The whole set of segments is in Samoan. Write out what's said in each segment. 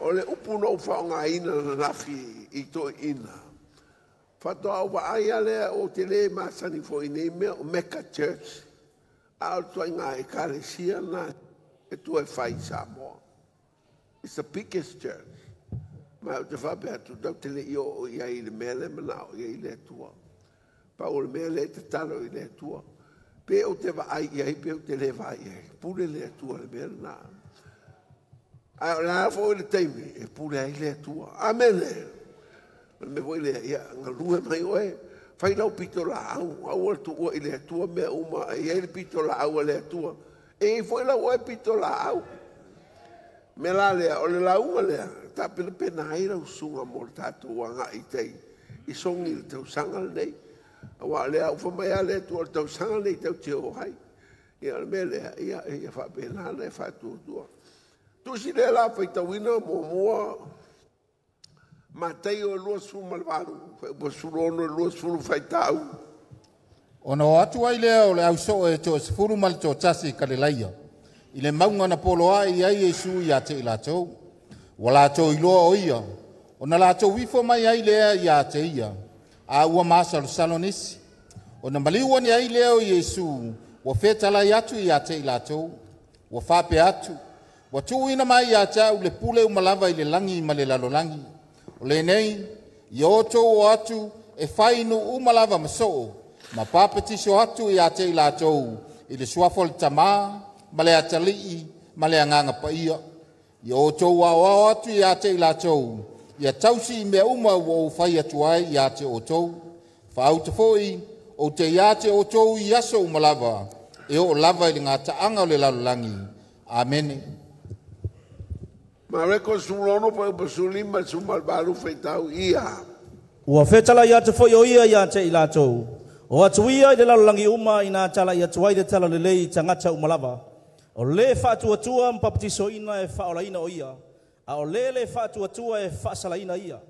O le upu na ou faaaogaina ananafi i toeaiina, faatoa ou vaai lava lea ou te le masani foi i nei mea o mega church, a o le ituaiga ekalesia lena e tua e fai i Samoa. It's the biggest church. Ma ou te faapea atu, tatou te le i oo i ai i le mea lea e manao i ai le Atua. Pau o le mea lea e tatalo i le Atua, pe ou te vaai i ai pe ou te le vaai i ai, pule le Atua i le mea lena. Ae o le a foi le taimi e pule ai le Atua. Amene. O le mea foi lea, ia galue mai oe, fai lau pitolaau, aua le tuua i le Atua mea uma, e i ai le pitolaau a le Atua, e i ai foi lau oe pitolaau. O le mea la lea, o le lauga lea, tapenapena ai lau susuga mo le tatou agai i tai i Sogi i le tausaga lenei. Aua o lea ua fai mai lava le Atua o le tausaga lenei tatou te o ai. Ia o le mea lea, ia faapena ona e faatuatua. Tusi lea la faitauina muamua Mataio 28, 16 20 faitau. Ona o atu ai lea o le ausoo e toasefulu ma le toatasi i Kalilaia, i le mauga na poloai i ai Iesu ia te i latou. Ua latou iloa o ia, ona latou ifo mai ai lea ia te ia, a ua masalosalo nisi. Ona maliu ane ai lea o Iesu, ua fetalai atu ia te i latou, ua faapea atu, ua tuuina mai ia te au le pule uma lava i le lagi ma le lalolagi. O lenei, ia outou o atu e fai nuu uma lava ma soo, ma papatiso atu ia te i latou i le suafa o le Tamā, ma le Atalii, ma le Agaga Paia. Ia outou aoao atu ia te i latou, ia tausi i mea uma ua ou fai atu ai ia te outou. Faauta foi, ou te ia te outou i aso uma lava, e oo lava i le gataaga o le lalolagi. Amene. Mareko 16 pa 15 18 faitau ia. Ua fetalai atu foi o ia ia te i latou. O atu ia i le lalolagi uma ina talai atu ai le talalelei i tagata uma lava. O le faatuatua ma papatisoina e faaolaina o ia, a o le le faatuatua e faasalaina ia.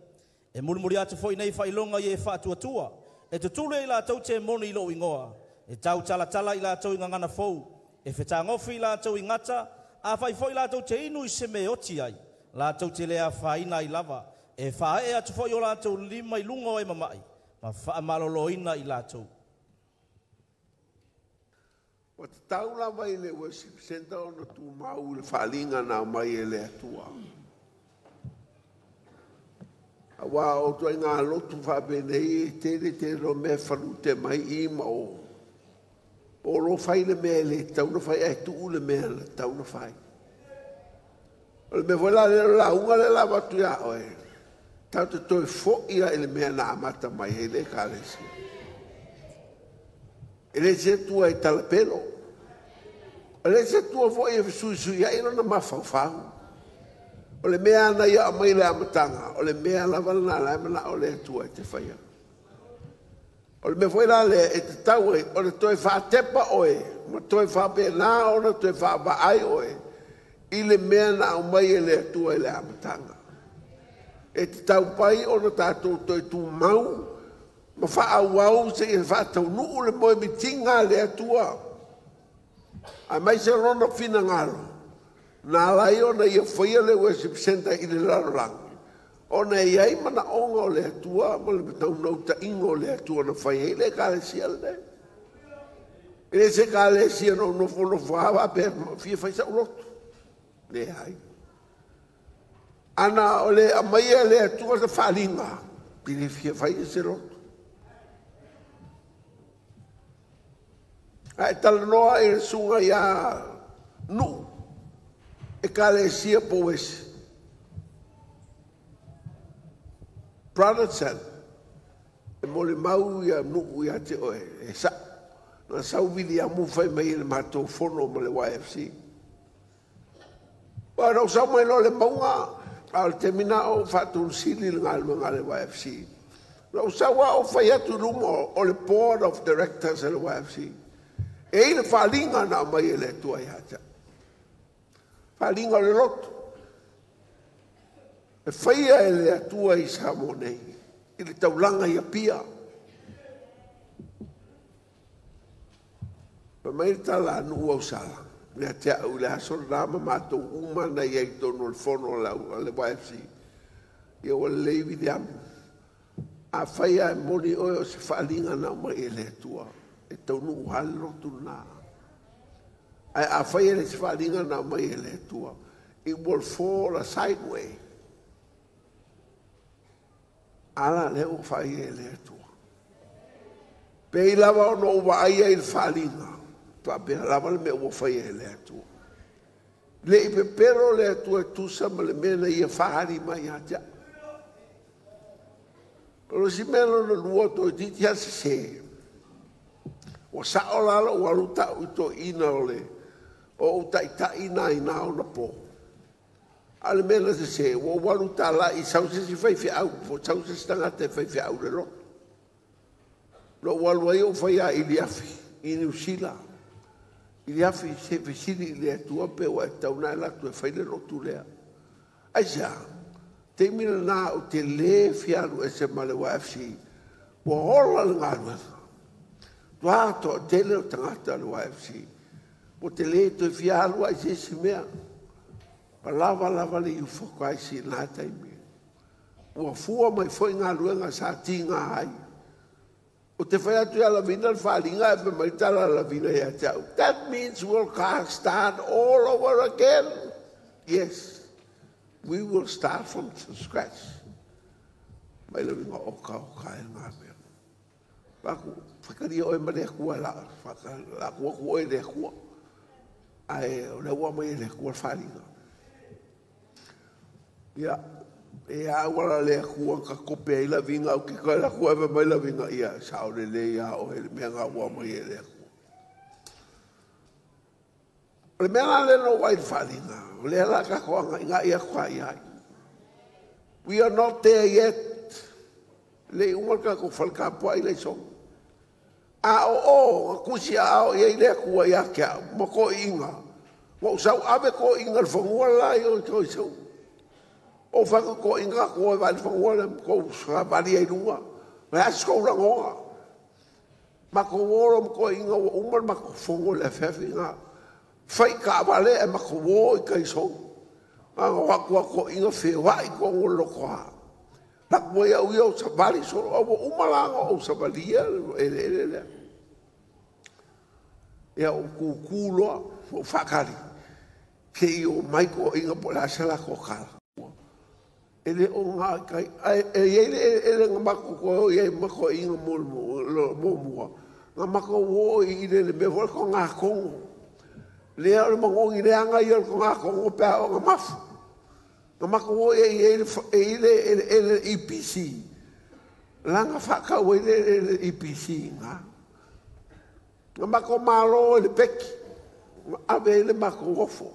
E mulimuli atu foi nei faailoga i e faatuatua, e tutulu i latou te moni i lou igoa, e tau talatala i latou i gagana fou, e fetagofi i latou i gata, a fai foi latou te inu i se mea e oti ai, latou te le afaina ai lava, e faaee atu foi o latou lima i luga o e mama'i, ma faamaloloina i latou. Ua tatau lava i le worship center ona tumau i le faaaliga na aumai e le Atua. Aua o ituaiga lotu faapenei e tele tele o mea e falute mai i ma o. Po o lo fai le mea e le tatau ona fai ae tuu le mea na tatau ona fai. O le mea foi la lea o le lauga lea la avatu ia oe, tatou te toe foi lava i le mea na amata mai ai le Ekalesia. E le se Atua e talapelo. E le se Atua foi e fesuisuiai lona mafaufau. O le mea na ia aumai i le amataga, o le mea lava lena la e manao le Atua e te faia. O le mea foi la lea e tatau ai o le toe faatepa oe ma toe faapena ona toe faavaai oe i le mea na aumai e le Atua i le amataga. E tatau pai ona tatou toe tumau ma faaauau seia faataunuu le moemitiga a le Atua. Aemaise o lona finagalo, na ala ai ona ia faia le worship center i le lalolagi, ona e i ai manaoga o le Atua ma le naunautaiga o le Atua na fai ai le ekalesia lenei. E le se ekalesia na ou nofonofo lava faapea fia fai sau lotu. Leai. Ana o le aumaia e le Atua se faaaliga, e le fia faia se lotu. Ae talanoa i le susuga ia Nuu, Ekalesia Pouesi, Protestant, e molimau ia Nuu ia te oe, e sa'o. Na sau Viliamu fai mai i le matou fono ma le YFC. Ua na ou sau mai loa i le mauga, a o le taimi lena o ou faatonsili le galuega a le YFC. Na ou sau lava ou fai atu i luma o le Board of Directors a le YFC. E i ai le faaaliga na aumai e le Atua ia te au. Faaaliga o le lotu. E faia e le Atua i Samoa nei, i le taulaga i Apia. Fai mai le tala a Nuu Ausala, Ia te au le aso na ma mātou uma na ia i tonu o le fono a le YFC. Ia ua lelei Viliamu. A whai a moni oe o se whaalinga na mai e le atua. E taunu uhale lotu nā. Ai a whai e le se whaalinga na mai e le atua. It will fall a sideway. Ala le o whai e le atua. Pei lava ono ua aia i le whaalinga. Whapea lava le mea ua whai e le atua. Le i pepero le atua e tusa ma le mea na ia whahari mai a tia. O si mea lona lua to titi a se. O sa o lalo o alu tau i to ina o le o tai tai nā i nā o na pō. A le mea na se se, ua walu tā la i sau se si whai whiau, po sau se tangata e whai whiau le loto. Lo walu ai o whai a Iliafi, i Niu Sila. Iliafi se fesili i le atua pe ua e tau nai latu e whai le lotu lea. Ai sea, te mina nā o te le fialu e se male YFC, ua hola le ngāluega. Tua toa tele o tangata le YFC. O te le toe fialu ai se si mea. Pa lava lava le iu whakaisi si nā taimi. Ua fua mai foi ngā luenga sa tinga ai. O te whai atu ia lavina le whalinga e pe mai tala lavina ia te au. That means we'll start all over again. Yes, we will start from scratch. Mai lavinga o ka o ka e ngā mea. Paku, whakaria oe ma le kua la, whakala kua kua oe le kua. Ai, o le ua mai le kua whalinga. Ia, e a wala le kua ka kope ai la vinga o ke ka la kua e mai la vinga. Ia, sa o le le ia o hele mea ngā ua mai e le kua. O le mea ngā le no wai whalinga. O le ala ka koa ngā inga ia kua ia. We are not there yet. Le umar ka ko whalkapua i le song. A o o, a kusi a o ia i le kua ia kia, ma ko inga. Wa usau ave ko inga le whangua la i o toi sau. O whaka ko inga ko e wale whangua le ko wali ai lunga. Le asko urangonga. Ma ko woro ma ko inga wa umar ma ko whangua le whewhi ngā. Whai ka wale e ma ko wō i kai song. Ngā wakua ko inga whewai ko ngolo koa. Lak mo ia uia o sabali solo, o umalanga o sabalia, ele ele le. Ia o kukuloa, o whakari. Ke i o maiko inga po la sala ko kala. Ele o ngā kai, e ele ele ngā mako ko ia mako inga mo mo mua. Ngā mako o i le le me vol ko ngā kongo. Le o mangongi le anga i o ko ngā kongo pe o ngā mafu. Ngā mako o e ile ele EPC. Langa whakau e le EPC ngā. Ngā mako malo e le peki. Ave e le mako ofo.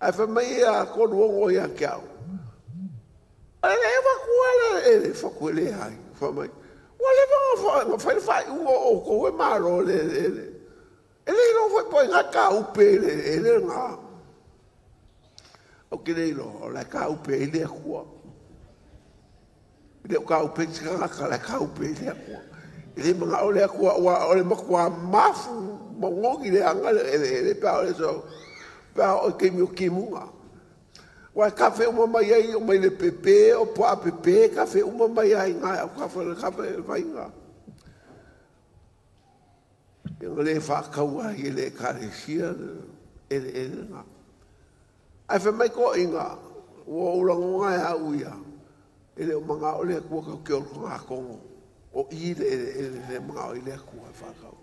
Ai wha mai a konu ongo ia ke au. E wakua le ele whaku le hai. Wha mai. Ua le wanga ngā whai whai ua o ko e malo le ele. Ele ilo whai poi ngā ka upe ele ele ngā. O ke le ilo, o le ka upe ele akua. Le o ka upe tika ngā ka le ka upe ele akua. Ele mga o le akua, o le makua mafu, mangongi le anga le ele ele pā o le so. Pā o ke mi o kimunga. Wa kafe uma mai ai o mai le pepe o po a pepe kafe uma mai ai ngā o kafe le kafe vai ngā. Ia le whakaua i le karesia ele ele ngā. Ai wha mai ko inga ua ulangonga e au ia. Ele o mga o le kua kau ke o ngā kongo. O i le ele ele le mga o i le kua whakau.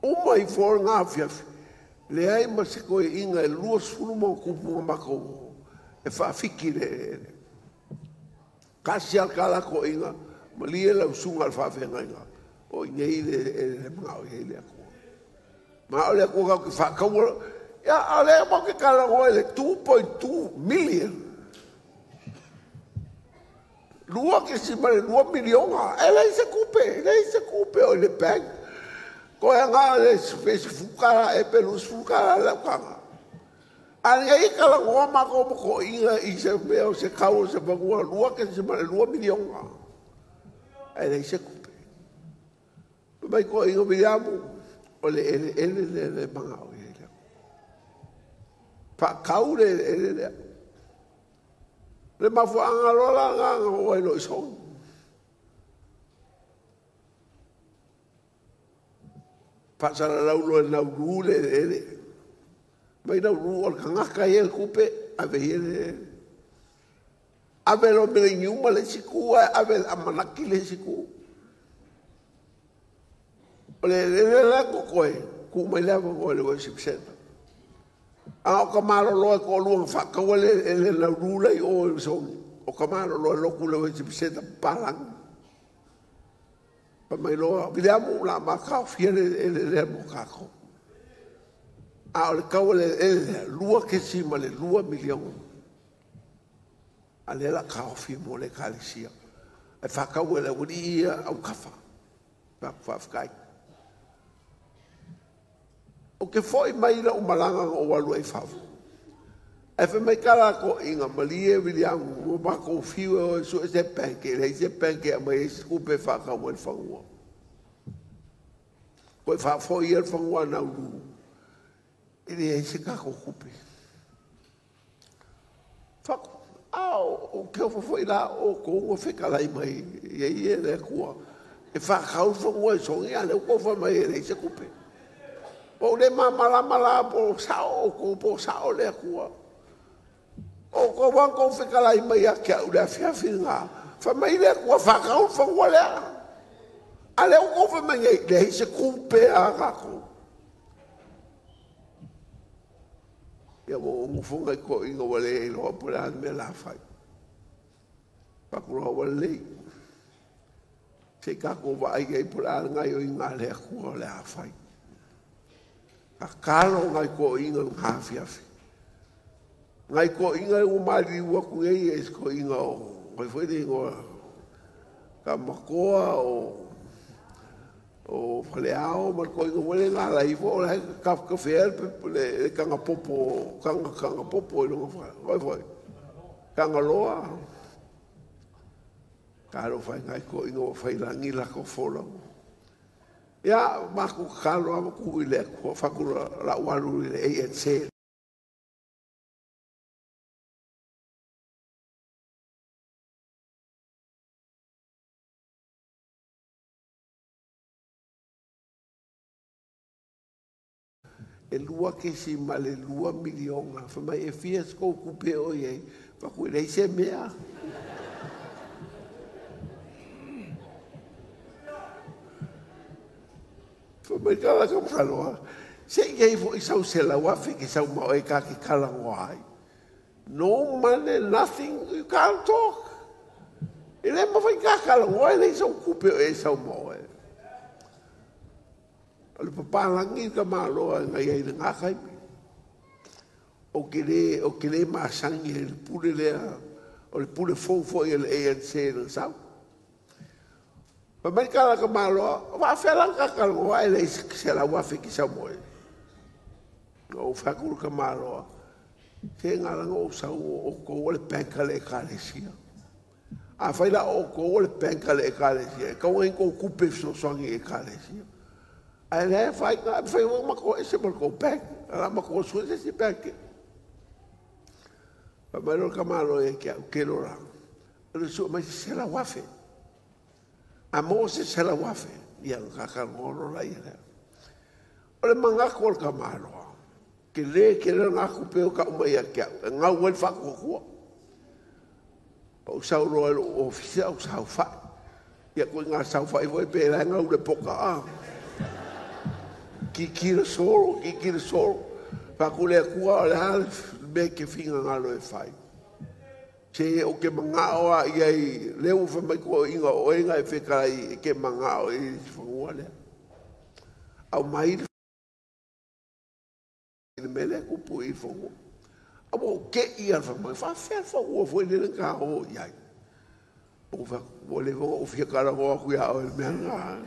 Uma i fōr ngā fiafi. Le ai ma se koe inga e lua sulu mau kupunga mako e whaafiki le ele. Kasi al kala ko inga, ma lie lau sunga al whaafenga inga. O i nei le ele mga o i le akua. Mga o le akua kau ki whakaua. Ia a le mau ke kala ngoe le 2.2 million. Lua ke si mare lua milionga. E lei se kupe, lei se kupe o le bank. Ko e ngā le spesi fukara e pelu fukara le kanga. A nei kala ngoa mako moko inga i se mea o se kau o se pangua lua ke si mare lua milionga. E lei se kupe. Mai ko inga miliamu o le ele ele le le mga o i le. Whakau le ele lea. Le mafuanga lola ngā ngā oi lo iso. Whasara laulo e nauru le ele. Mai nauru o le kangaka i ele kupe, ave i ele. Ave lo mele niuma le siku, ave amanaki le siku. O le ele la kokoe, ku mai lea kokoe le worship center. A o ka malolo e ko luang whakawa le ele nauru lei o e songi. O ka malolo e loku le worship center palang. Pa mai loa, vile amu la makao fia le ele lea mo kako. A o le kaua le ele lea, lua kesi ma le 2 miliona. A le la kao fia mo le kalesia. E whakaua le wani ia au kafa. Whakawhai. O ke foi mai la umalanga o walu ai fafu. E fe mai kala ko inga malie William o mako fiu o so se penke le se penke a mai se kupe whakaua le whangua. Koe whafoi e le whangua na uru. E le se kako kupe. Whaku, ao, o ke o la o ko unga whekalai mai ia ia le kua. E whakau whangua e songi a le uko mai e le se kupe. Po le mamalama la po sao ko po sao le kua. O ko wanko whekalai mai a kia ule a whiawhi ngā. Wha mai le kua whakau whangua lea. A le uko wha mai nei le se kupe a kako. Ia mo ngufunga i ko inga wale i loa po le ane me la whai. Pakuroa wale lei. Se kako wa ai ei po le ane ngai o inga lea kua le a whai. Ka kalo ngai ko inga ngā whiawhi. Ngai ko inga o mali waku ei e ko inga o. Koi whai le ingoa. Ka makoa o o whaleao, ma ko inga wale ngā lai fo, o le ka whea le kanga popo, kanga popo i longa whai, whai whai. Kanga loa. Ka ro whai ngai ko inga whai langi lako whola. Ia, maku kalo ama ku i le kua, whakura la waru i le ANC. E lua kesi ma le 2 miliona. Fa mai e fia sko kupe o iei. Fa kui lei se mea. Fa mai kala ka mkaloa. Se iei fo i sau se lau afe ki sau mao e ka ki kala ngoa ai. No money, nothing, you can't talk. E le mawhai ka kala ngoa e lei sau kupe o e sau mao e. O le papalangi ka maloa ngai ai le ngā kaimi. O ke le masangi e le pule lea, o le pule fofo i le ANC le sau. Pa mai kala ka maloa, wa awhea ka kalangoa e le se lau afe ki sau moe. O whakuru ka maloa, te ngalanga o sau o kou o le penka le ekalesia. A whaila o kou o le penka le ekalesia, e kaua inko kupe sosoangi ekalesia. Ai le whai ngā, whai wā mako e se mako pek, ala mako sue se se pek. Pa mai ka malo e kia ukelo rā. Le sua mai se la wafe. A mō se la wafe. Ia ngaka ngoro la ia lea. O le mangako o le ka maloa. Ke le ke le ngā kupe o ka umai a kia. E ngau el whakua kua. Pa usau roa e lo ofisa o sau whai. Ia koe ngā sau whai foi pe la ngau le poka a. Ki le solo, ki le solo. Whakule kua o le hale me ke whinga ngalo e whai. Se o ke mangao a ia i leo wha mai kua inga o inga e whekara i ke mangao i whangua lea. Au mai le mele kupu i whangua. Au o ke ia wha mai, wha whea whangua fwe nene ka o iai. O wha le whanga o whiakara hoa kuia o le mea ngā.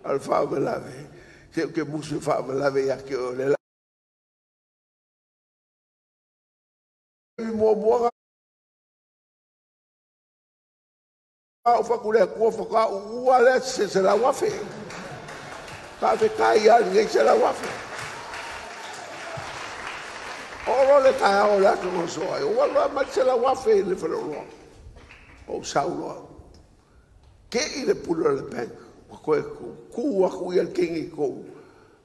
Al whawelave. Se ke musu whawelave ia ke o le la. Mua mua o whakule kua whaka ua le se la wafe. Ka whe kai a ngei se la wafe. O lo le tae o le aso na soa ai. O walo a mai se la wafe i le whale o sauloa. Ke i le pule o le bank. Wa koe ku aku ia kengi kou.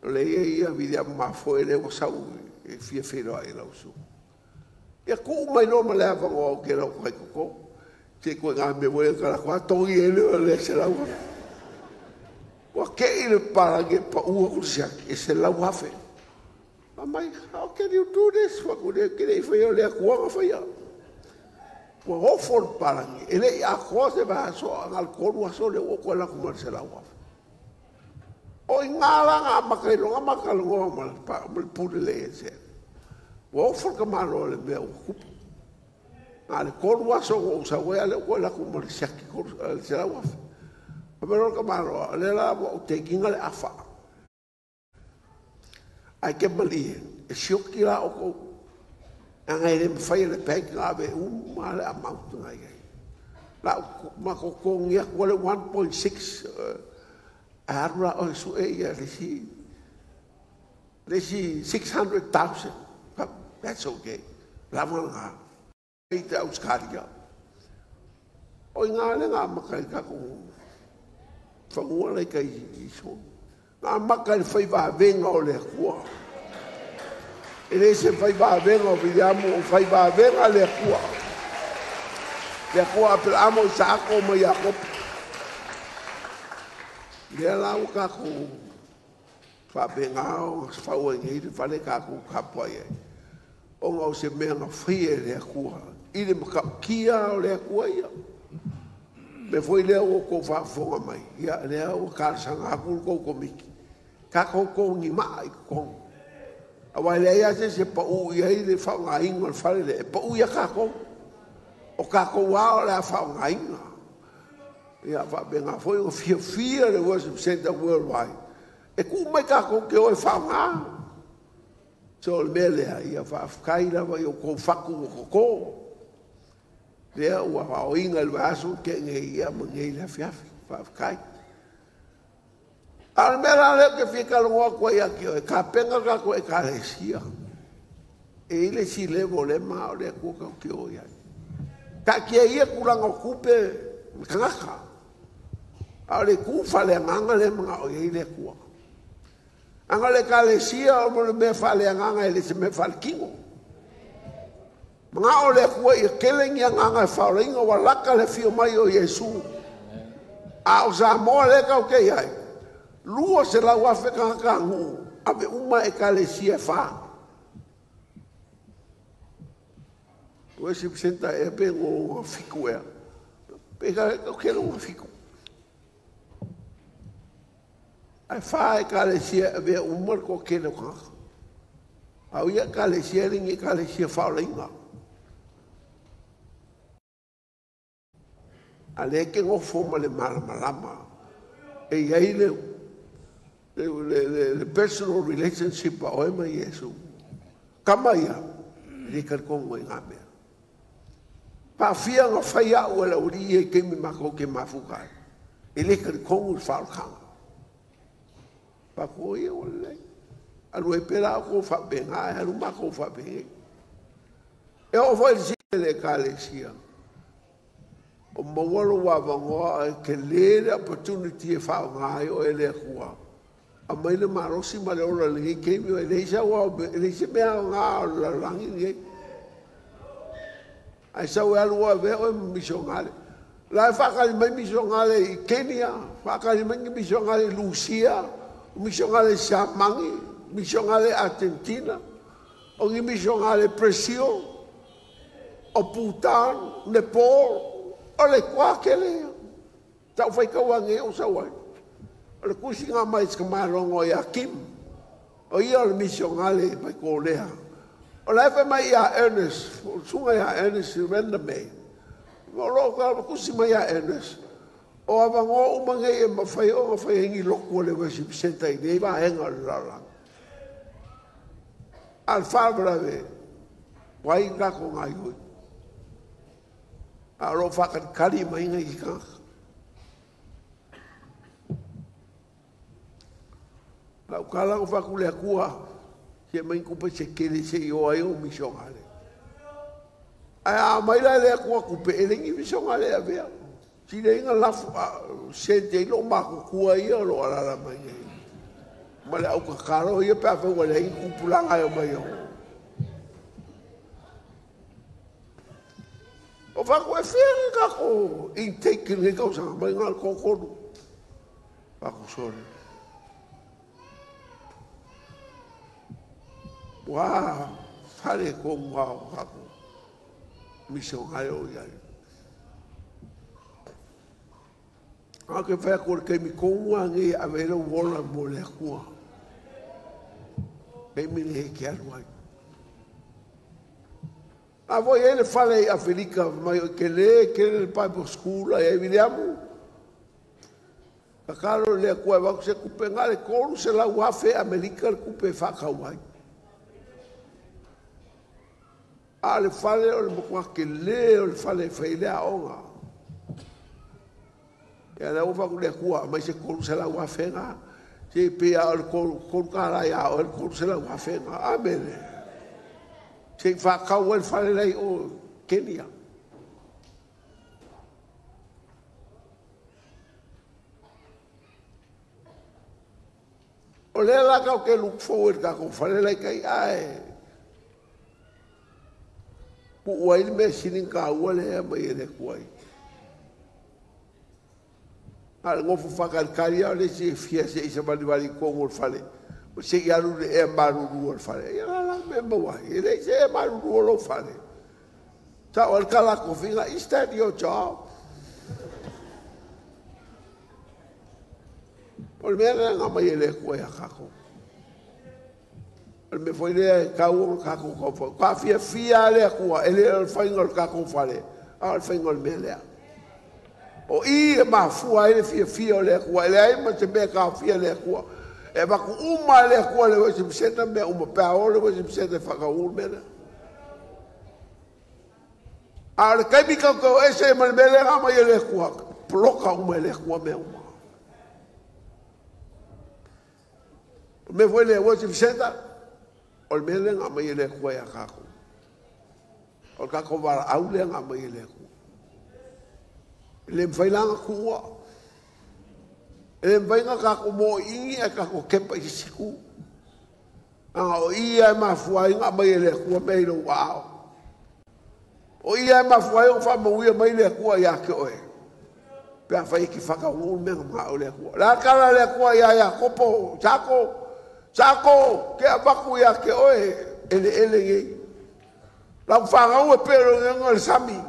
Le ia ia vidi a mafoe le wa sau e fia whiroa i lau su. Ia ku mai no ma le awango au ke lau kai koko. Te koe ngā me moe ka la koa tongi e leo le se lau afe. Wa ke i le parange pa ua kurisiaki e se lau afe. Mai, how can you do this? Wa kune kere i whaia le akuanga whaia. Ua ofo le parangi. E le i akoa se vaso a ngal koru aso le ua koe laku ma se lau afe. O i ngā la ngā makailonga makalongoa ma le pune le e se. Ua ofo le kamalo le mea ua kupu. Ngā le koru aso o usawea le ua koe laku ma le siaki koru le se lau afe. Pamero le kamalo, le la ua o tekinga le afa. Ai ke malie, e sioki la o kou. Anga e le mwhai le bank ngā ve uma le amount ngā iai. La ma ko kongi aku le 1.6 aru la o su e ia le si 600,000. That's okay. La ngā. I te auskaria. O i ngā le ngā makai kako whangua lai kai i so. Ngā maka le whai venga o le akua. E le se whai venga o Viliamu o whai venga le akua. Le akua apela amo i saako ma Iakopo. Lea lau kako whapenga o whaua ngei te whale kako kapua ia. O ngau se mea ngā whai e le akua. I le makaukia o le akua ia. Me foi lea o kou whaafonga mai. Ia lea o kārsanga aku kou komiki. Ka kou ngi maa i kong. A wai lea ia se se pau ia i le whaonga inga le whare le. E pau ia kākou. O kākou wā o lea whaonga inga. Ia whaapenga foi o fia fia le worship center worldwide. E ku mai kākou ke oe whaonga. So le mea lea ia whaafkai lawa i o kou whaku o koko. Lea ua whaoinga le vaso ke ngei ia ma ngei le afi afi. Whaafkai. A le mea la leo ke fia kalongoa koe ia ki oe. Ka penga ka koe ka lesia. E ile si levo le maa o lea kua kau ki o ia. Ka kia ia kuranga o kupe kangaka. A le ku whale anganga le mga o ia i le kua. Anga le ka lesia o mo le mea whale anganga e le se mea whale kingo. Mga o le kua ia kele ngia nganga e whaolenga wa laka le fio mai o Yesu. A o sa moa le kau ke iai. Lua se lau afe kanga ngu. Ave uma e ka lesia wha. Worship center e pe ngo fiku ea. Pe ka kele ngo fiku. Ai wha e ka lesia e vea uma ko kele kanga. Au ia ka lesia ringi ka lesia whaolenga. A le ke ngofo ma le malamalama. E iai le personal relationship a oe ma Yesu. Kama ia, le karikongo i ngā mea. Pāwhia ngā whai au e la uri e kemi mako ke mafukai. E le karikongo i whaolkanga. Pākua ia o le. Alu e pera au kou whapenga, e alu mako whapenga. E o whai le ka le sia. O mawalo wawangoa e ke lere opportunity e whaonga ai o e le akua. A mai le marosi ma le ora le kemi o e leisa wao, e leisa mea o ngā o la rangi nei. Ai sau e alu oe veo e misongale. La e whakari mai misongale i Kenya, whakari mai misongale i Lucia, misongale i Samangi, misongale Argentina, o ngi misongale Brazil, o Bhutan, Nepal, o le kwa kele. Tau whai kaua nge o sau ai. O le kusi ngā mai ska marongo ia Kim. O ia o le misongale mai ko lea. O le efe mai ia Ernest, o sunga ia Ernest i renda mei. O lo ka kusi mai ia Ernest. O awango umange e mawhai o ngawhai hengi loku o le worship center i nei wahenga o le lalang. Al whawarawe, wai ngā ko ngā ioi. A lo whakanikari mai ngai ki kanga. Lau kalango whakule akua. Se mai kupe se kele se i o ai o misongale. Ai a mai la le akua kupe e lengi misongale a vea. Si le inga lafu se te ilo makukua ia lo alala mai nei. Ma le au kakalo ia pe a wha le ingi kupulanga e o mai o. O whaku e whia ni kako intake ni kausanga mai ngā kokonu. Whaku sore. Wā, whare ko ngā o kako. Misongai o iai. A ke whea kore kei mi konga ngi a vele wola mo le akua. Kei mi le heke alu ai. A voi ele fale i Afrika mai o ke le ke le Bible School ai Williamu. Kakalo le akua e waku se kupe ngā le kolu se lau afe Amerika le kupe whakau ai. A le fale o le mokua ke le o le fale whaile a onga. Ia le ofa ku le akua mai se kolu se lau afenga. Se pea o le kolu ka lai a o le kolu se lau afenga. Amene. Se whakau el fale lei o Kenia. O lea la kau ke look forward ka ko fale lei kai ae. Pu ua ili me sinin ka ua lea mai e le kuai. A le ngofu whakarikari au le se fia se isa mani wari kongo le fale. O se i aru le e maruru o le fale. Ia la la me maua. E le se e maruru o lo fale. Ta o le kalako finga, is that your job? O le mea lea ngā mai e le kua ia kako. O le mea foi lea e kau o le kako kau fale. Ka fia fia le kua, e le o le whainga o le kako fale. A o le whainga o le mea lea. O i e mafua e le fia fia o le akua, e le ai ma te mea ka fia le akua. E waku uma le akua le worship center, mea uma pēa o le worship center whakauru mea lea. A o le kaimi kau kau ese e ma le mea lea ngā mai e le akua, ploka uma e le akua mea uma. O mea foi le worship center, o le mea lea ngā mai e le akua ia kākou. O le kākou wara au lea ngā mai e le akua. Le mwailanga kua. Le mwainga kako mo ingi e kako kepa i siku. Anga o ia e mafua inga mai e le akua mei lo wao. O ia e mafua inga whamauia mai le akua ia ke oe. Pea whai ki whakauru mea ngā o le akua. La kala le akua ia ia kopo, sako, sako, ke awaku ia ke oe, ele ele ngei. Lau whangau e pero ngā le sami.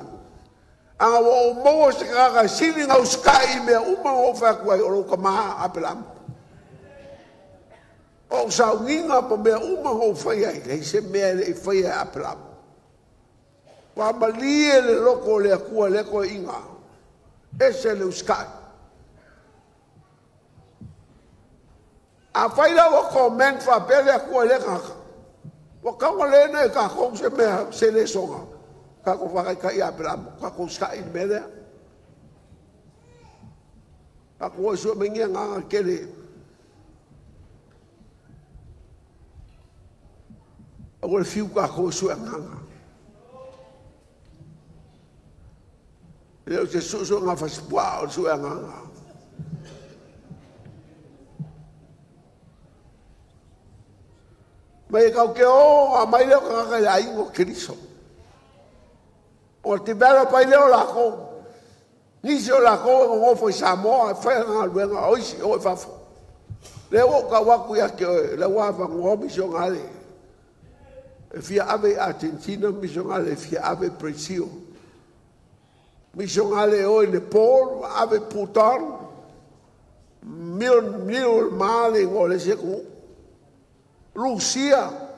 Anga o maua se kaka sili ngau sky mea uma o whakua i o ka maha apelamu. O saunginga pa mea uma o whai ai, lei se mea le i whai ai apelamu. Wa malie le loko le akua le koe inga. Ese le uskai. A whai lau o comment wha pele akua le kaka. Wa kaunga le nei ka kong se mea se le songa. Kako whakai kai apelamu, kako skai ni mea lea. Kako oi sua mengia nganga kele. Ako le fiu kako sua nganga. Leo te sua ngā whasipua o sua nganga. Mai e kau ke o, a mai leo kaka kai aingo Keriso. O te mea pai leo lako. Nisi o lako e ngofo i Samoa, e whai ngā luenga, o isi o e whafo. Leo o ka waku ia ke oe, leo a whangoa misongale. E fia ave Argentina misongale, e fia ave Brazil. Misongale o i Nepal, ave Bhutan, mil male ngole se ku. Rusia.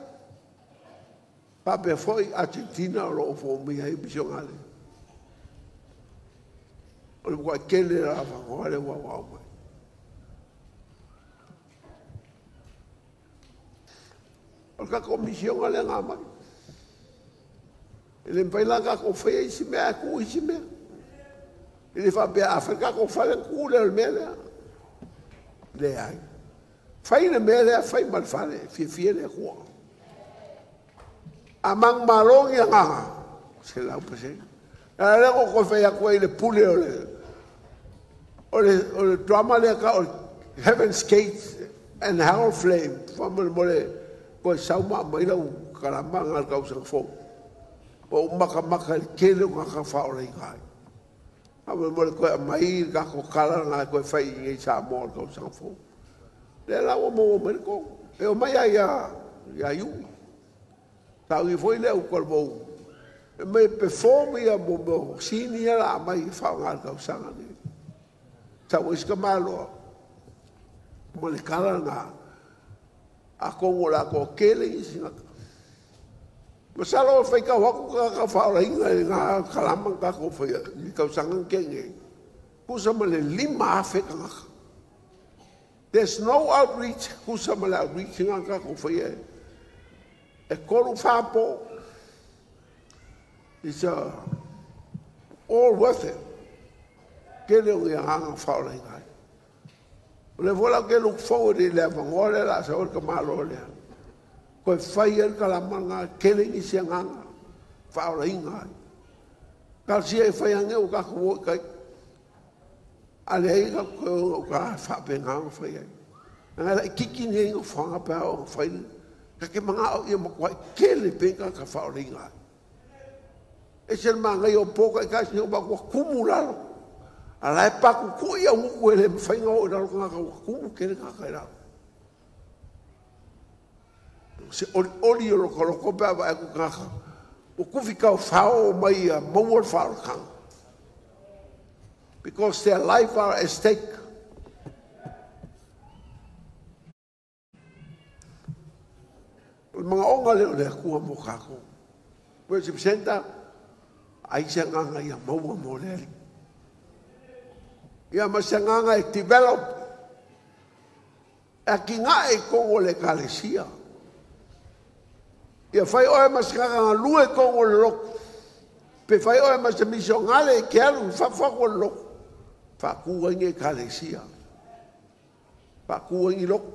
Pape foi Argentina o lo fo mi ai misongale. O le kwa kele la whangoa le wa wa mai. O ka komisionga le ngā mai. E le mpaila ka ko whai isi mea, ku isi mea. E le whapea Afrika ko whale ku le mea lea. Le ai. Whai le mea lea, whai mal whale, fia fia le kua. A manumalo ni agaga, 100%. A lea ko koe fai atu ai le pule o le drama lea ka o Heaven's Gate and Hell Flame. Faamolemole koe sau ma aumai lau kalama ga le tausaga fou. Ua ou makamaka i le tele o tagata faaolaina ai. Faamolemole koe aumai le tatou kala lena toe fai i inei i Samoa o le tausaga fou. Lea la ua maua mai le tonu. E omai lava ia Iuni. Sauni foi lea uta o le mou. E mai perform ia mo mea o sini ia la aumai e faaaoga i le tausaga lenei. Sau ai si tamaloa ma le kala lena. Atonu o le a toatele isi tagata. Masalo e faitau atu tagata faaolaina i lena kalama na tatou faia i le tausaga na tea nei. Tusa ma le 5,000 tagata. There's no outreach tusa ma le outreach na tatou faia e tolu fa po. It's all worth it. Tele o ni agaga faaolaina ai. O le foi la ou te look forward i le avanoa lea o le a sau ai le tamaloa lea. Toe fai ai le kalama lena, tele nisi agaga faaolaina ai. Talosia e fai ane ua tatou o i tai. A leai tatou toe o i gauta e faapena ona fai ai. Leaga e laitiiti nei nofoaga pe a oo ina fai, ta te manao ia matuai tele pea tagata faaolaina ai. E ese le manaia o po taitasi o ua tumu lalo. A la e patutui au gutu e le mafai ona oo i lalo tagata ua tumu tele tagata i lalo. Se olioli o lotoloko pe a vaai atu tagata ua tufi taofao o mai ia maua le faaolataga. Because their life are at stake. O le manaoga lea o le Atua mo tatou. Worship Center, ai se agaga ia maua mo le Alii. Ia ma se agaga e develop, e atinae i totonu o le Ekalesia. Ia fai oe ma se tagata galue i totonu o le lotu. Pe fai oe ma se misionale e te alu i fafo atu o le lotu. Faatu ai ni Ekalesia. Faatu ai ni lotu.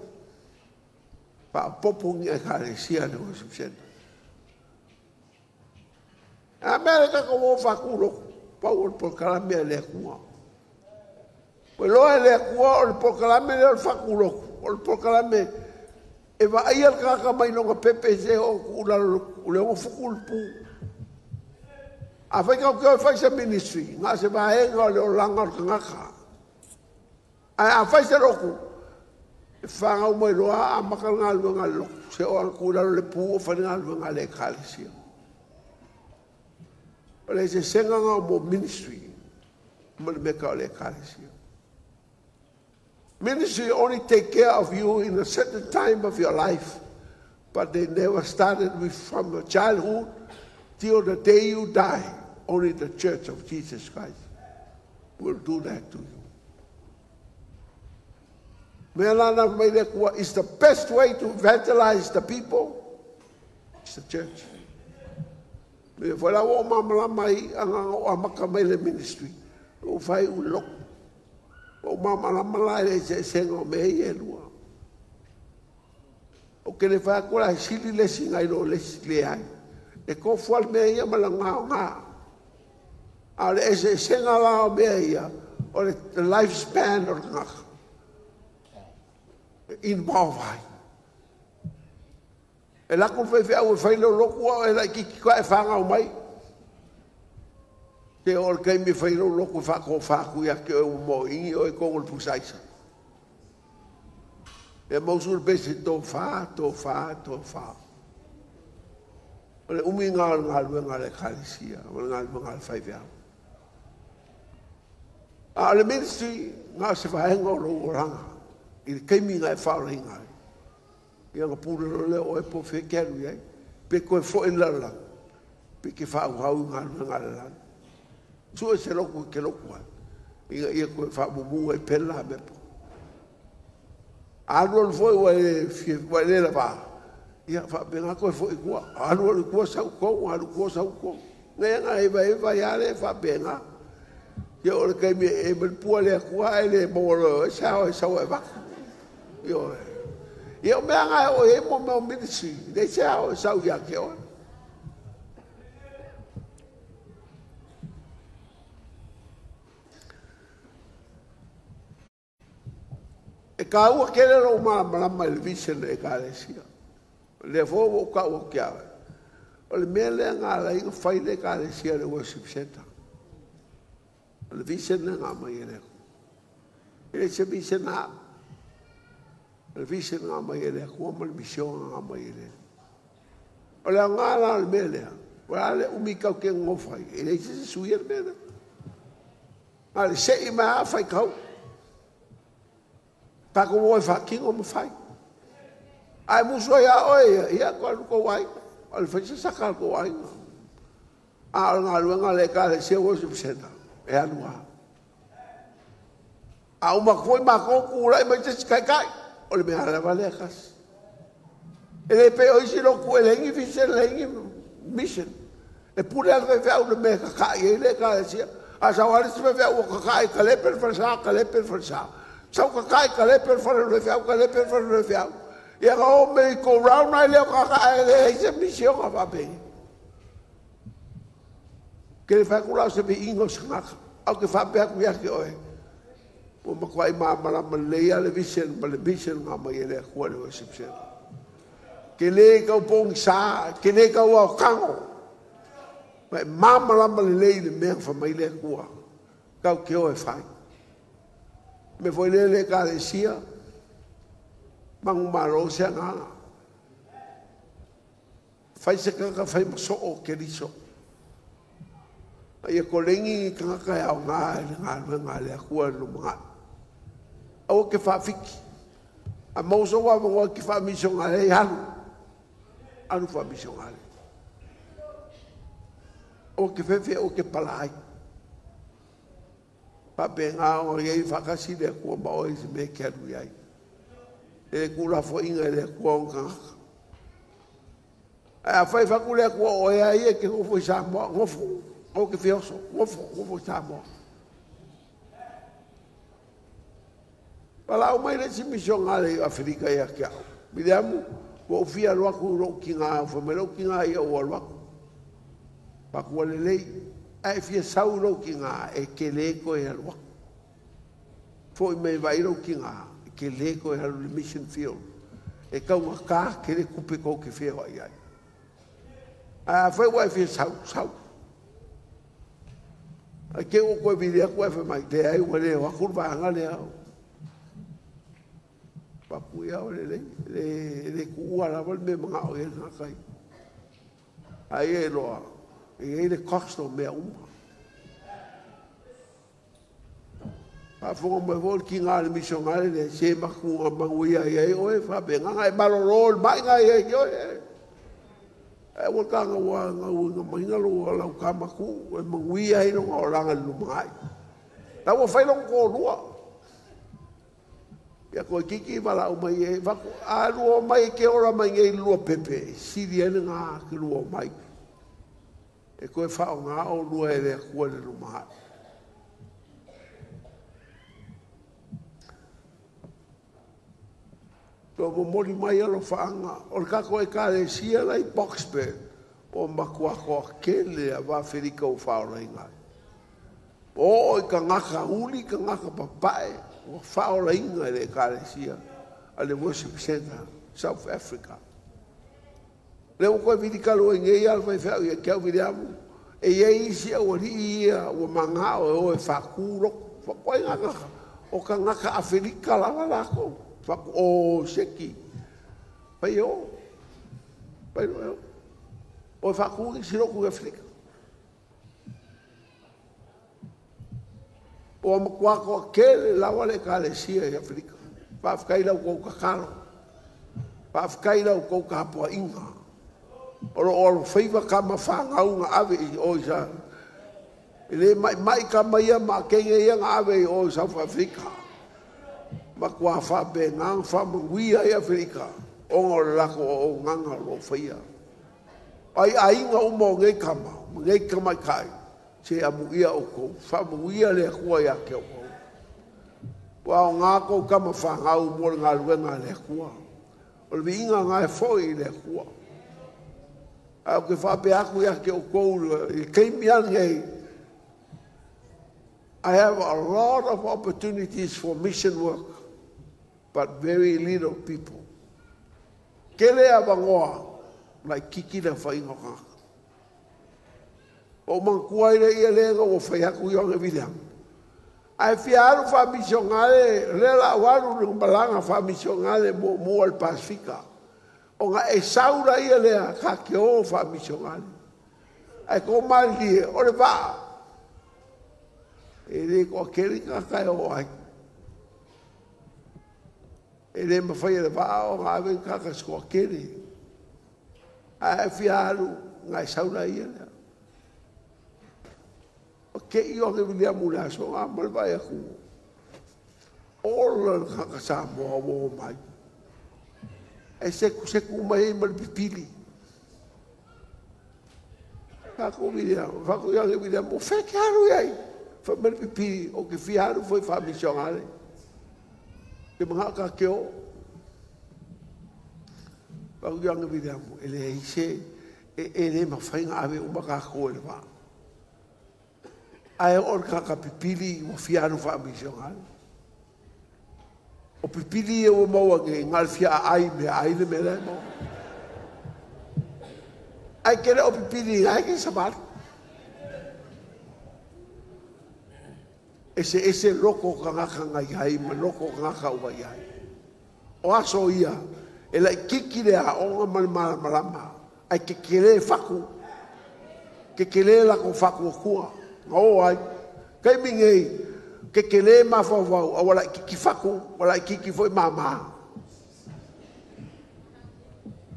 Faaopoopo ni Ekalesia i le worship center. A mea le tatou o faatu lotu, pau o le polokalame a le Atua. Ua iloa e le Atua o le polokalame lea o le faatu lotu, o le polokalame e vaaia le tagata mai lona pepe se oo tuu i lalo o le 6 futu le pu. Afai tatou te o e fai se ministry, na o se vaega o le olaga o le tagata. Ae a fai se lotu, e fanau mai loa amata le galuega a le lotu, se oo atu i lalo le pu o fai le galuega a le Ekalesia. O le eseesega lena o mo ministry ma le mea tau o le Ekalesia. Ministry only take care of you in a certain time of your life, but they never started with from your childhood till the day you die. Only the Church of Jesus Christ will do that to you. Mea la na mai le Atua is the best way to evangelize the people. It's the church. Me foi la ua malamalama ai agaga o amata mai le ministry. O fai u le lotu. Ua ou malamalama la i le eseesega o mea ia e lua. O ke le fai atu la e sili le isi nai lo le isi, leai. E tofu lava le mea ia ma le ogaoga. A o le eseesega la o mea ia, o le lifespan o le tagata. E involve ai. E alu atu le faifeau e fai lou lotu a e laitiiti ka e fanau mai. Te oo i le taimi e fai lou lotu e faatofa atu ia te oe ua moaini oe i totonu o le pusa aisa. Ia mausu le pese tofa, tofa, tofa. O le umi lena o le galuega a le Ekalesia ma le galuega a le faifeau. A o le ministry, na o se vaega o lou olaga i le taimi na e faaolaina ai. Ia ona pule loa lea o oe po o fea e te alu i ai. Pe toe foi i le lalolagi, pe te faaauau i galuega a le lagi. Sue se lotu e te lotu ai, ina ia toe faamumu ai pea le la mea po. A alualu foi ua e fia ua e le lavā, ia faapena toe foi i tua. Alualu i tua sau i totonu, alu i tua sau i totonu. Nai ana evaeva ai lava lea e faapena. Ia oo i le taimi e aumai le pua a le Atua ae le maua loa e oe se ao e sau e avatu. Ioe. Ia o mea na e oo i ai mo mea o ministry, leai se ao e sau ia te oe. kāua kele lo malamalama i le vision e ekalesia. Lea foi ua ou ta'u atu ia oe. O le mea lea na ala ai ona fai le ekalesia le worship center. O le vision lea na aumai e le Atua. E le se vision a au. O le vision na aumai e le Atua ma le mission na aumai e le Atua. O le aoga la o le mea lea, ua a le umi tatou te nonofo ai, e leai se isi e suia le mea lea. Na o le sei mai lava faitau. Tatou o e faatino ma fai. A e musu ai lava oe ia, ia toe alu i le tou aiga. O le fai se saka a le tou aiga. A o le galuega a le Ekalesia Worship Centre, e alu lava. A uma atu foi matou tulai mai se isi taitai, o le mea lava lea e tasi. E le pei o isi lotu e leai ni vision, leai ni mission. E pule lava le faifeau i le mea e tata'i ai le Ekalesia. A sau lava le isi faifeau ua tata'i e talepe le falesa, talepe le falesa. Sau tata'i talepe le fale o le faifeau, talepe le fale o le faifeau. Ia ona o merry go round ai lea o tagata ae leai se misiona faapei. Ke le fai atu la o se viiga o se tagata, ae ou te faapea atu ia te oe, ua matuai malamalama lelei lava le vision ma le mission na aumai e le Atua i le worship center. Ke le tau pogisa, ke le tau aotago, ma e malamalama lelei i le mea na fai mai le Atua, tatou te o e fai. O le mea foi lea le Ekalesia, manumalo se agaga. Fai se tagata fai ma soo o Keriso. A ia koleni ni tagata e aoga i le galuega a le Atua i le lumanai. Aua ke faafiki. A maua sou avanoa e te faamisionale ai, alu. Alu faamisionale. Aua ke fefe, aua ke pala ai. Faapena ona i ai faatasi le Atua ma oe i se mea e te alu i ai. E le tuulafoaiina e le Atua ona tagata. Ae afai e fai atu le Atua o oe lava ia e te nofo i Samoa, nofo, aua te fia oso, nofo, nofo i Samoa. Valaau mai le isi misionale i Aferika ia te au. Miliamu, ua ou fia alu atu i lou tina, fai mai lou tina ia ua alu atu. Fai atu ua lelei, a e fia sau i lou tina, e te le toe alu atu. Foi mai vaai lou tina, e te le toe alu i le mission field. E taugata tele tupe tou te feoai ai. Ae afai ua e fia sau, sau. Ae te i ua toe vili atu ae fai mai, leai ua le o atu le vaega lea. Papu ia o lelei, e le tuua lava le mea e manao i ai le tagata ia. A ia iloa, e i ai le cost o mea uma. Faafofoga mai foi le tiga o le misionare lea, se makuga manuia ai ai oe, faapena ona e malolo i le mai na i ai oe. Ae aua taga ua gauina mai lou lau tama tu e manuia ai lona olaga i le lumanai. La ua fai lona toalua. Ia toeitiiti valaau mai e fatu, a lua omai e te ola mai nei i le lua pepe, e sili ai lena te lua omai. E toe faaaoga oulua e le Atua i le lumanai. Ua momoli mai alofaaga o le tatou Ekalesia la i Boksburg ua matua toatele lava Aferika ua faaolaina ai. Ua oo i tagata uli, tagata papae ua faaolaina e le Ekalesia a le Worship Centre South Africa. Lea ua toe vili talu ai nei lava le faifeau ia te au Viliamu, e i ai isi aualii ia ua manao e o e faatu lotu. Faatoai gagata, o tagata Aferika lava latou. Faatu, o seki, fai e o, fai loa e o. O e faatu nisi lotu i Aferika. Ua matua toatele lava le Ekalesia i Aferika. Faafetai i la outou tatalo. Faafetai i la outou tapuaiga. O lo o alofaiva tama fanau na ave i o i sa... E le maimai tama ia ma teine ia na ave i o i South Africa. Matua faapena ona faamanuia ai Aferika ona o le latou auaunaga o lo o faia. O ai aiga uma o nei tama ma nei tamaitai, se amuia outou, faamanuia le Atua ia te outou. Ua aoga tou tama fanau mo le galuega a le Atua. O le viiga lena e foi i le Atua. Ae ou te faapea atu ia te outou i le taimi lava lenei, I have a lot of opportunities for mission work. but very little people. Kele a vangoa, lai kiki le whainga o kaka. O mangkua ire ia lenga o whai aku i onge William. Ai fia alu wha le la waru ni malanga wha misionale mo mo al Pasifika. O nga e saura ia lea ka ke o wha misionale. Ai ko mali o le vaa. E le ko keri ka kai o ai. E le mawhai le vaa o ngā awe kaka skoa keri. Ai fia alu ngai saura ia lea. O ke i o ke William ule aso ngā malwai aku. Ola kaka Samoa o mai. E seku seku mai mal pipili. Kako William, wako ia ke William, o wheke haru iai. Wha mal pipili, o ke fia haru foi wha misionale. Ke mga ka ke o. Wako ia ke William, e le heise, e le mawhainga awe umaka koe le wā. Ai o ka pipili o fianu wha misionale. O pipili e o maua nge ngal fia ai me ai le mele mo. Ai kere o pipili ai ke sabal. Ese ese loko ka ngaka ngai ai ma loko ka ngaka ua iai. O aso ia e lai kiki le a onga mal malama. Ai ke kele faku. Ke kele la ko faku kua. O ai, kai mingei, ke kele mawhawau, a wala kiki whaku, wala kiki foi mama.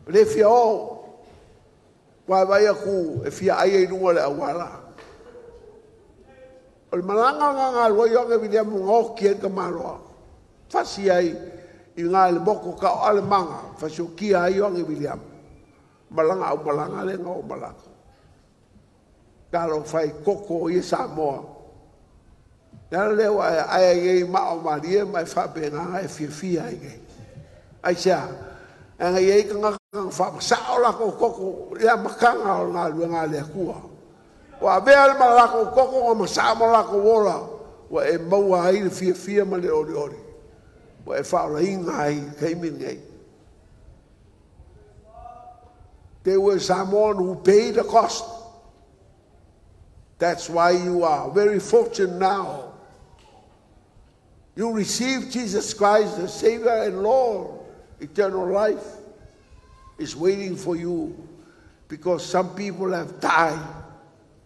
Le fia o, wai vai aku, e fia ai e nunga le awala. O le malanga ngā ngā lua i onge William ngōki e ka maloa. Fasi ai, i ngā le moko ka o ale manga, fasi o kia ai onge William. Malanga au malanga le ngā o malanga. Kalo whai koko i Samoa. Nā leo ai ai ai mao marie mai whapenga e whiawhia ai ngai. Ai sea, ngai ai ka ngaka whamasao lako koko ia makanga o ngā lua ngā lea kua. Wa mea le malako koko ngā masao malako wola, wa e maua ai le whiawhia ma le ori ori. Wa e whaolainga ai keimin ngai. There were Samoan who paid the cost. That's why you are very fortunate now. You receive Jesus Christ, the Savior and Lord. Eternal life is waiting for you because some people have died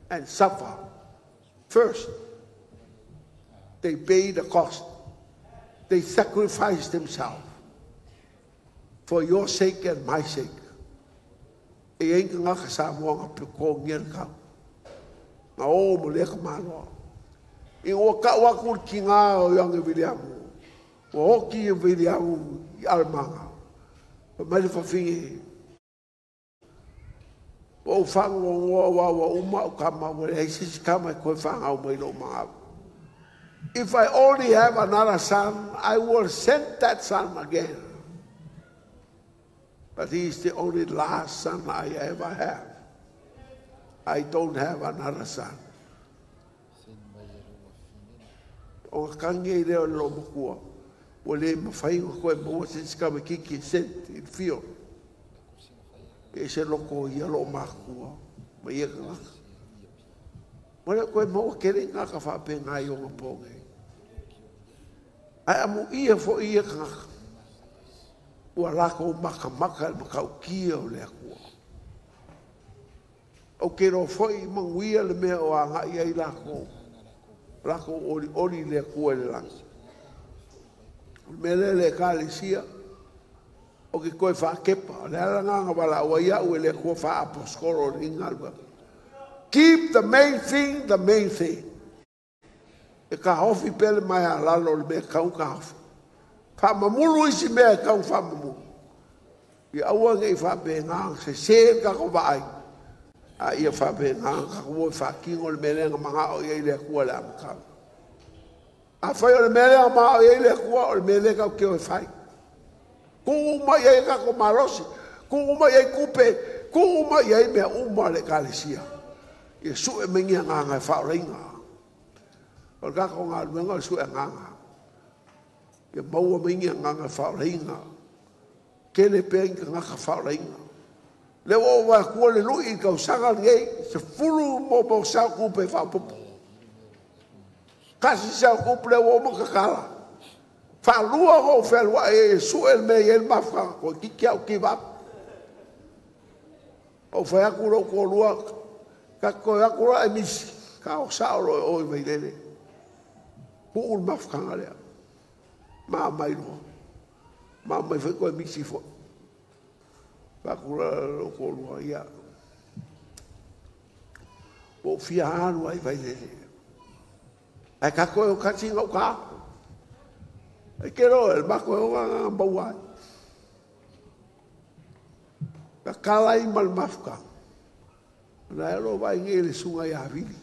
and suffered. First, they pay the cost. They sacrifice themselves for your sake and my sake. E ain't ngaka Samoa nga peko ngia kau. Ngā o mo leka maloa. I o ka waku ki ngā o Young William. O hoki i William i Almanga. Pa mai le whawhingi. O whango ngoa wawa uma o kama wale hei sisi kama e koe whangau mai lo mangau. If I only have another son, I will send that son again. But he is the only last son I ever have. I don't have another son. O kangi leo lo makua. O le mawhai o koe maua sisi kama kiki sent in fio. E se loko ia lo makua. Ma ia ka ngaka. Mwana koe maua kere ngaka whape ngai o ngaponge. Ai amu ia fo ia ka ngaka. Ua lako maka maka makaukia o le akua. O ke ro foi manguia le mea o anga ia i lako. Lako ori ori le akua le langi. O mea le le kalesia. O ke koe whakepa. Le ala nganga wala ua ia ue le akua wha aposkoro le ingalua. Keep the main thing, the main thing. E ka hofi pele mai a lalo le mea kau ka hofi. Whamamuru isi mea kau whamamuru. I aua ngei whape ngā se se ka ko vaai. A ia whape ngā ka ko whakingo le mele ngā manga o ia i le akua le amakau. A whai o le mele ngā manga o ia i le akua o le mele kau keo e whai. Kuu mai ai ka ko malosi, kuu mai ai kupe, kuu mai ai mea uma le kalesia. Ia sue mengia ngā ngai whaorainga. O le kako ngā luenga o sue ngā ngā. Ia maua mai ni agaga faaolaina. Tele pea ni tagata faaolaina. Lea ua ou vaai atua le lui i le tausaga lenei, 10 mo cell group e faaopoopo. 1 cell group lea ua uma ona tatala. Faalua ona ou fealuai ai e sue le mea e i ai le mafutaga, toeitiiti lava ou give up. Ou fai atu i lou toalua, tatou toe o atu loa e misi, ta o sao loa i o i Vailele. Tuu le mafutaga lea. Ma aumai loa. Ma aumai foi toe misi foi. Fai atu lou toalua, ia, ua ou fia alu lava i Vailele. Ae tatou e o tasi gauta. E te iloa le matou o na maua ai. Tatala ai ma le mafutaga. Na e lo vai nei le susuga ia Vili.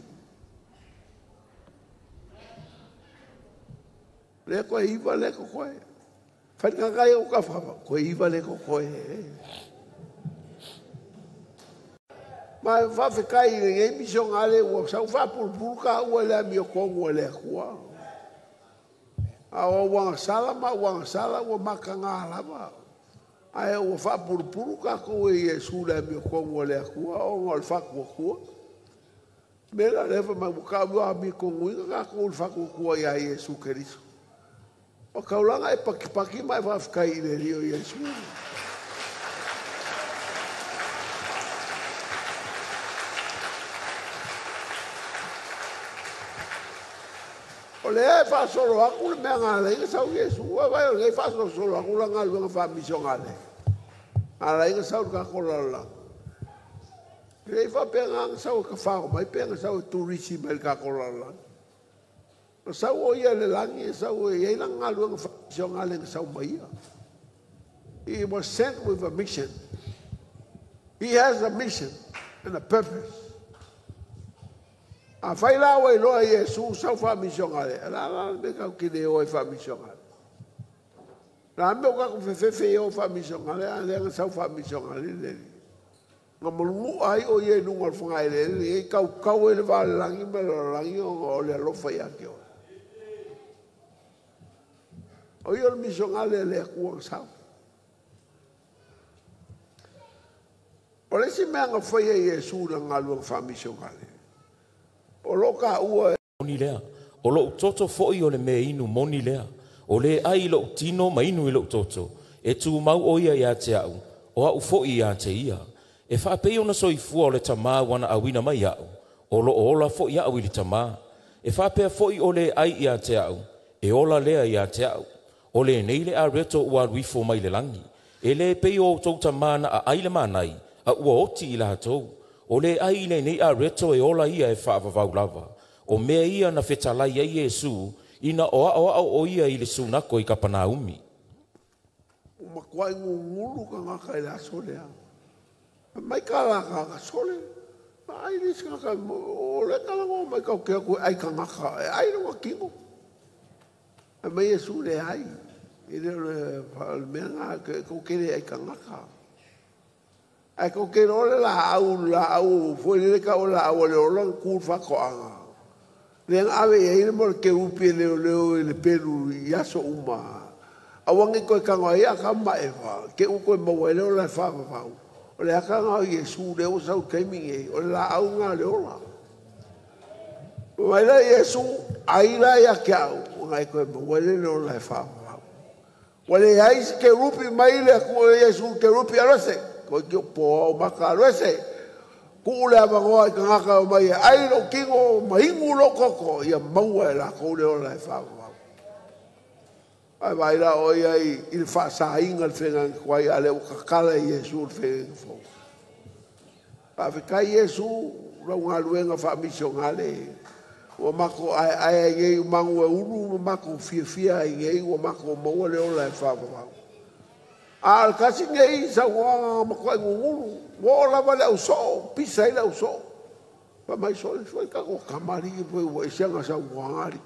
Lea koe iva lea koe. Whaikaka i o ka whawa, koe iva le koe. Ma whawhekai i le misionga le ua sau whapurupuru ka ua le ami o kongu le akua. A o wanga sala ma wanga sala ua maka ngā lava. Ae ua whapurupuru ka koe i Yesu le ami o kongu le akua o ngā le whakua kua. Me la lewa mai waka ua ami kongu inga ka koe le whakua kua ia Yesu Keriso. O kaulanga e pakipaki mai whawhekai i le rio Yesu. O lea e faasolo aku le mea galaiga sau Iesu. Ua vai o lea faasolosolo aku la galuega faamisioga le. Galaiga sau le kako lalolagi. Lei faapea sau e kafao mai pea sau e turisi mai le kako lalolagi. O sau o ia le lagi e sau e iai la galuega faamisioga le sau mai ia. He was sent with a mission. He has a mission and a purpose. A fai la ua iloa Iesu sau faamisioga le, la la me kau ki le o e faamisioga le. La me o kako fefefe o faamisioga le, a lea sau faamisioga le le. Nga malungu ai o ie nunga o whangai le, le e kau kau e le valelangi ma le langi o le alofa ia ke o. O ia le misioga le le akua sau. O le si mea nga whai e Iesu na ngaluang faamisioga le. O lo ka ua moni lea. O lou toto foi o le mea inu moni lea. O le ai i lou tino ma inu i lou toto. E tumau o ia ia te au. O au foi ia te ia. E faapei ona soifua o le tamā wana awina mai au. O lo ola foi au i le tamā. E faapea foi o le ai ia te au. E ola lea ia te au. O le nei le areto ua aluifo mai le langi. E le pei o tou tamā na a ai le manai. A ua oti i latou. O le ai i le nei areto e ola ia e whaavavau lava. O mea ia na fetalai ai Iesu, ina o ao ao o ia i le sunako i Kapanaumi. O makuai ngungulu ka ngaka i le aso lea. Mai ka la ka sole. Ma ai le sika o le kala ngo mai ka ke ko ai ka ngaka. Ai no kingo. Mai Iesu le ai. I le mea ngā ke ko kere ai ka ngaka. Ai ko ke role la au foi le ka o la au le ola ku fa ko anga. Le ave e ile mo ke upi le le le pelu i aso uma. Awangi ko ka ngoi a ka ma e fa ke u ko mo le ola fa fa. O le aka ngā Iesu le o sau kaimi e o la au ngā le ola. Mai la Iesu ai la ia ke au ngai ko mo le le ola fa fa. O le ai ke rupi mai le ku Iesu ke rupi alose. Ko ki po o maka alose. Ku le avangoa i ka ngaka o mai ai lo kingo mahingu lo koko ia maua e la kou le ola e fa fa. Ai vai la o ia i le whaasahinga le whenga kwai a le o kakala i Iesu le whenga fo. Pa whikai Iesu rau ngā luenga whaamisionga le. Ua mako ai ai ai ngei mangu e uru, ua mako fiafia ai ngei, ua mako maua le ola e whaawawau. A le kasi ngei sa ua mako ai ngunguru, ua o lava le au soo, pisa i le au soo. Pa mai so le soi kako kamari i pui ua isianga sa ua ngari.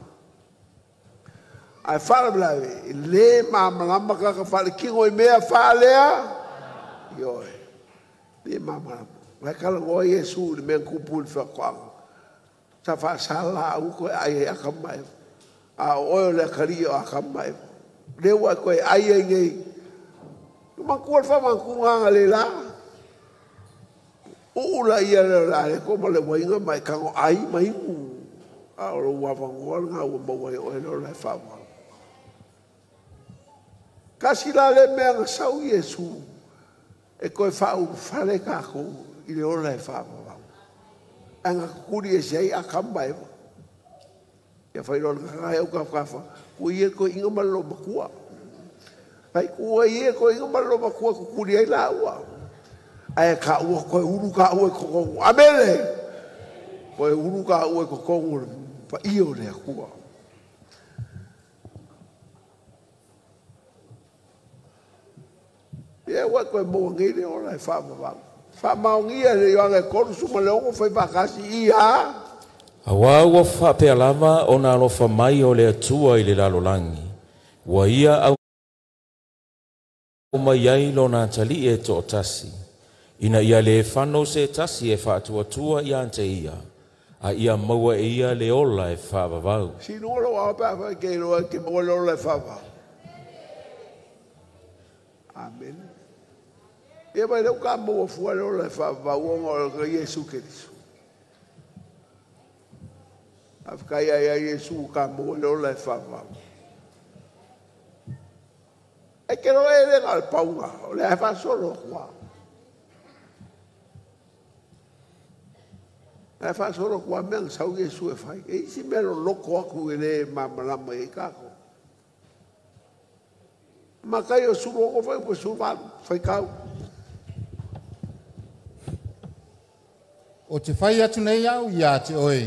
Ai whaalawe, le māmalama kaka whaale kingo i mea whaalea, ioe, le māmalama. Wai kala ngoa Iesu le mea kupu le whakoanga. Sa whaasala au koe ai e aka mai. A oe o le akari o aka mai. Le ua e koe ai ai nei. Makua le whamankunga le la. Uula ia le la le ko ma le wainga mai kango ai mai u. A o lo wawangoa ngā ua maua i oe le whawa. Kasi la le mea nga sau Iesu e koe whau whale kako i le ola e whawa. Anga kukuri e sei a kamba ewa. Ia whai roa nga au ka whawha. Ku ia koe inga malo makua. Ai ku ia koe inga malo makua kukuri ai la ua. Ai ka ua koe uru ka ua kokongu. Amele! Koe uru ka ua kokongu pa iyo le akua. Ia ua koe mua ngi le ola e whaamawau. Whaamaongia le ioanga e kolu suma le ongo whai whakasi ia. Awa ua whaapea lava o nā alofa mai o le atua i le lalolangi. Ua ia au mai ai lona tali e to'atasi. Ina ia le whano se tasi e whaatuatua i ante ia. A ia maua e ia le ola e whaavavau. Sino lo au pā whai ke roa ke maua le ola e whaavavau. Amen. Ia mai leu ka maua fua le ola e whaavavau o ngā o Iesu Keriso. Awhakai ai ai Iesu ka maua le ola e whaavavau. E ke roa e le ngā le paunga, o le ai whaasolo kua. Ai whaasolo kua mea ngā sau Iesu e whai. E isi mea lo loko aku e le mamalama e kako. Makai o suru oko whai, po suru whai kau. O te whai atu nei au ia te oe.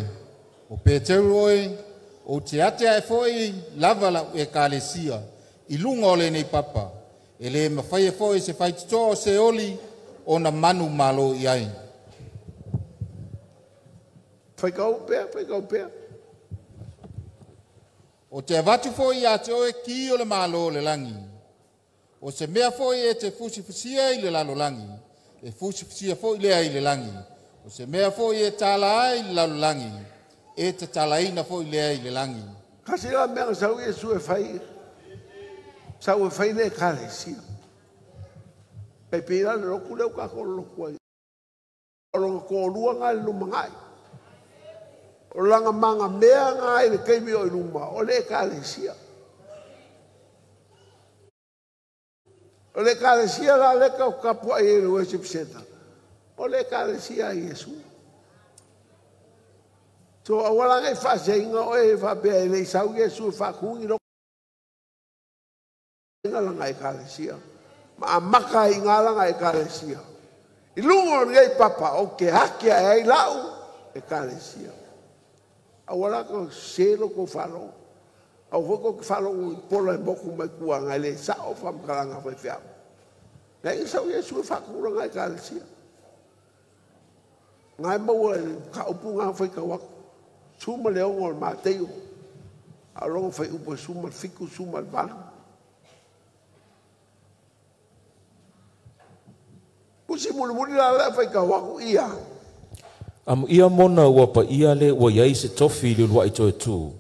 O Peteru oe, o te atea e foi lava la e kalesia. I lunga o le nei papa. E le mawhai e foi se whai titoa o se oli o na manu malo i ai. Whai kau pea, whai kau pea. O te avatu foi ia te oe ki o le malo o le langi. O se mea foi e te fusifusia i le lalolangi. E fusifusia foi lea i le langi. O se mea foi e tala ai i le lalolangi. E te talaina foi lea i le langi. Kasi la mea sau Iesu e whai. Sau e whai le kalesia. Pei pira le roku leu ka ko roku ai. O longa ko lua ngai le luma ngai. O langa manga mea ngai le keimi o i luma. O le kalesia. O le kalesia la le ka kapua i le worship center. O le kalesia Iesu. So awala ngai whaaseinga o e whapea e le sau Iesu e whakungi lo ngā langa e kalesia. Ma amaka i ngā langa e kalesia. I lunga o ngei papa o ke hakia e ai lau e kalesia. Awala ko selo ko whalo. Au hoko ke whalo i pola e moku mai kua ngai le sao whamkalanga whai whiau. Nei sau Iesu e whakura ngai kalesia. Ngai maua e ka upu ngā whai kawaku. Suma le ongo o le māteo. A longo whai upu e suma le fiku, suma le valu. Pusi muli muli la la whai kawaku ia. Amu ia mona ua pa ia le ua iai se tofi i le ulua i toe tū.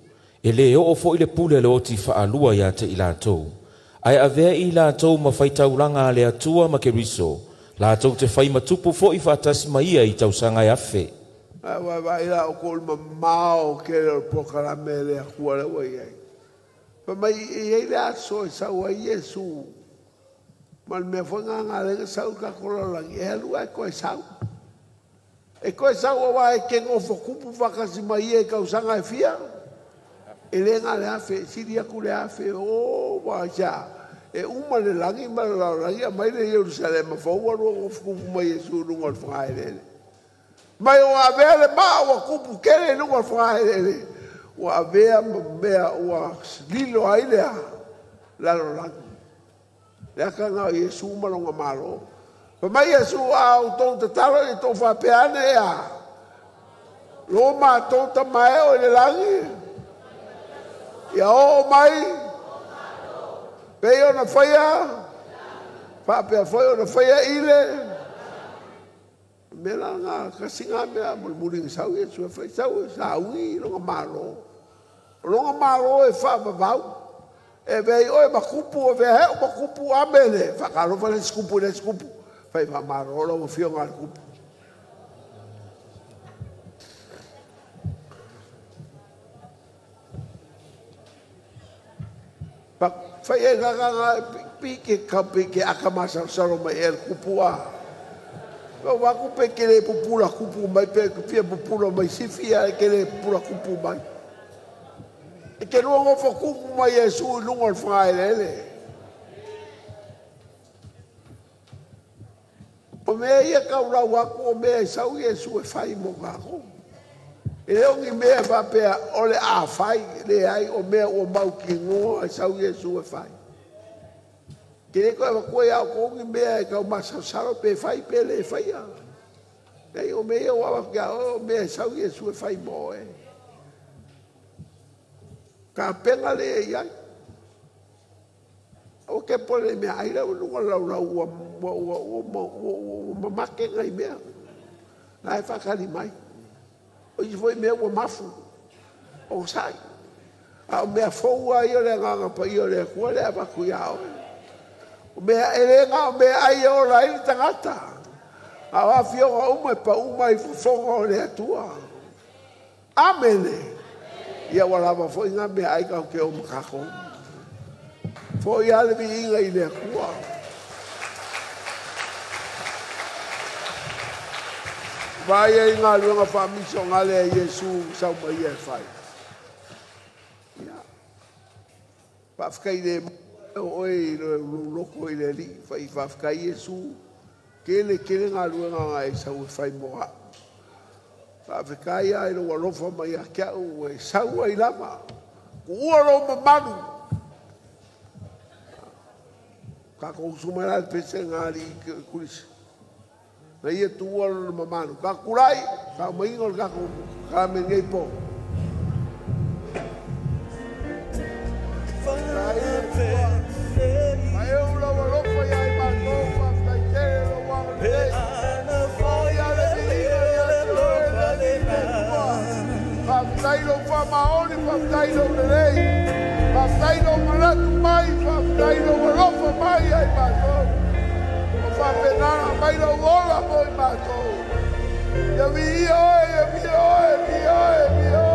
E le o fo i le pule le oti whaalua ia te i lātou. Ai avea i lātou ma whai taulanga a le atua ma ke riso. Lātou te whai matupu fo i whaatasi ma ia i tausanga e awhe. Ai wai wai la o ko ma mao ke le pokalame le akua le ua iai. Pa mai i ei le aso e sau a Iesu. Ma le mea fo ngā ngā lenga sau ka kolalangi. E alua e koe sau. E koe sau awa e ke ngofo kupu whakasi mai e kausanga e fia. E le ngā le awhe, siri aku le awhe, o wā ia. E uma le langi, ma le langi, a mai le Jerusalema, fōua rua ngofo kupu mai Iesu nunga o le whangaelele. Mai o avea le maa ua kupu kele nunga o le whangaelele. Ua avea ma mea ua lilo ai lea lalo langi. Le aka ngā Iesu malonga malo. Pa mai Iesu a o tō tatalo i tō whapeane ea. Lō mā tō tamae o i le langi. Ia o mai. Pei o na whaia. Whapea whai o na whaia ile. Mea la ngā kasi ngā mea muli ngā sau Iesu e whai sau e sa ui longa malo. Longa malo e whaavavau. E vei oe ma kupu, e vea heu ma kupu, amene. Whakalofa le skupu, le skupu. Whai whamaro lau whionga le kupu. Pa whai e ngā pike ka pike aka masa saro mai e le kupu a. Wa waku pe ke le pupula kupu mai pe fia pupula mai sifi a ke le pupula kupu mai. E ke lua ngofo kupu mai e su i lunga o le whangaelele. O mea ia kau lau aku o mea e sau i e su e whai mo kako. E leo ngi mea whapea o le a whai le ai o mea o mau ki ngoa e sau i e su e whai. Ke le koe wakoe au ko ngi mea e kau masasaro pe whai pe le whai a. Nei o mea o awa kia o mea e sau i e su e whai mo e. Ka penga le e iai. O ke pole mea aira o lunga lau lau ua mamake ngai mea. La e whakari mai. O i foi mea ua mafu. O sai. A o mea fōua i o le nganga pa i o le kua le awaku ia oe. O mea ele ngā o mea ai o la i le tangata. A o awhionga uma e pa uma i fufonga o le atua. Amene. Ia walawa foi ngā mea ai kau ke o makako. Foi ale vi inga i le akua. Vai e ngā luanga whaamiso ngā lea Iesu sau mai e whai. Ia. Whaafkai le oe i le loko i le li. Whai whaafkai Iesu. Kele kele ngā luanga ngā e sau e whai moa. Whaafkai ai lo alofa mai a kia u e sau ai lama. Ku ua lo mamanu. Ka kou sumai la pese ngā li kulisi. Na ia tua lo mamanu. Ka kurai, ka maingo ka ka me nei po. Ai eu lo alofa ia i mātou, whaftai te lo wanga le. Whaftai lo whamaoni, whaftai lo lelei. Whaftai lo maratu mai, whaftai lo alofa mai ai mātou. O whapenana mai lo ola mo i mātou. Ia vi oe, ia vi oe, vi oe, vi oe.